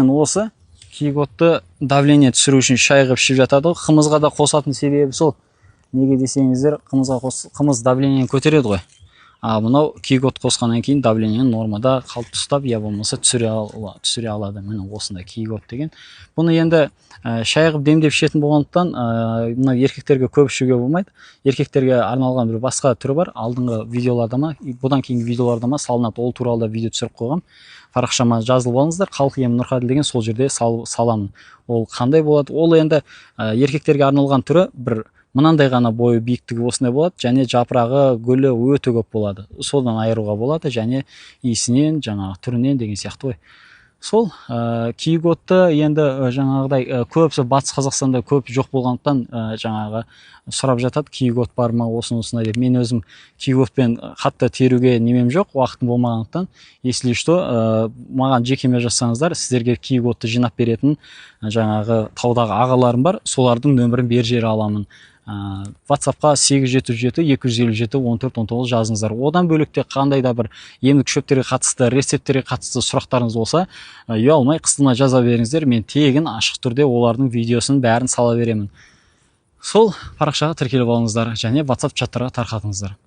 Осы киік отты давление түсіру үшін шай қылып ішіп жатады ғой. Қымызға да қосатын себебі сол. Неге десеңіздер, қымызға қос, қымыз давлениені көтереді ғой. А мынау киік от қосқаннан кейін давлениені нормада қалыпты ұстап, я болмаса түсіре алады. Міне, осындай киік от деген. Бұны енді шай қылып демдеп ішетін болғандықтан, мынау еркектерге көп ішуге болмайды. Еркектерге арналған бір басқа түрі бар. Алдыңғы видеоларда ма, бұдан кейінгі видеоларда ма салынады. Ол туралы да видео түсіріп қойғам. Парақшама жазылып алыңыздар, «Халық емі Нұрқаділ» деген, сол жерде саламын. Ол қандай болады? Ол енді еркектерге арналған түрі бір мынандай ғана, бойы, биіктігі осындай болады және жапырағы, гүлі өте көп болады. Содан айыруға болады және иісінен, жаңағы түрінен деген сияқты ғой. Сол киік отты енді жаңағыдай көбісі Батыс Қазақстанда көп жоқ болғандықтан, жаңағы сұрап жатады, киік от бар ма, осыны, осындай деп. Мен өзім киік отпен қатты теруге немем жоқ, уақытым болмағандықтан. Если что, маған жекеме жазсаңыздар, сіздерге киік отты жинап беретін жаңағы таудағы ағаларым бар, солардың нөмірін беріп жібере аламын. WhatsAppқа 877257 14 19 жазыңыздар. Одан бөлек те қандай да бір емдік шөптерге қатысты, рецепттерге қатысты сұрақтарыңыз болса, ұялмай, қысылмай жаза беріңіздер. Мен тегін, ашық түрде олардың видеосын бәрін сала беремін. Сол парақшаға тіркеліп алыңыздар және WhatsApp чаттарға тарқатыңыздар.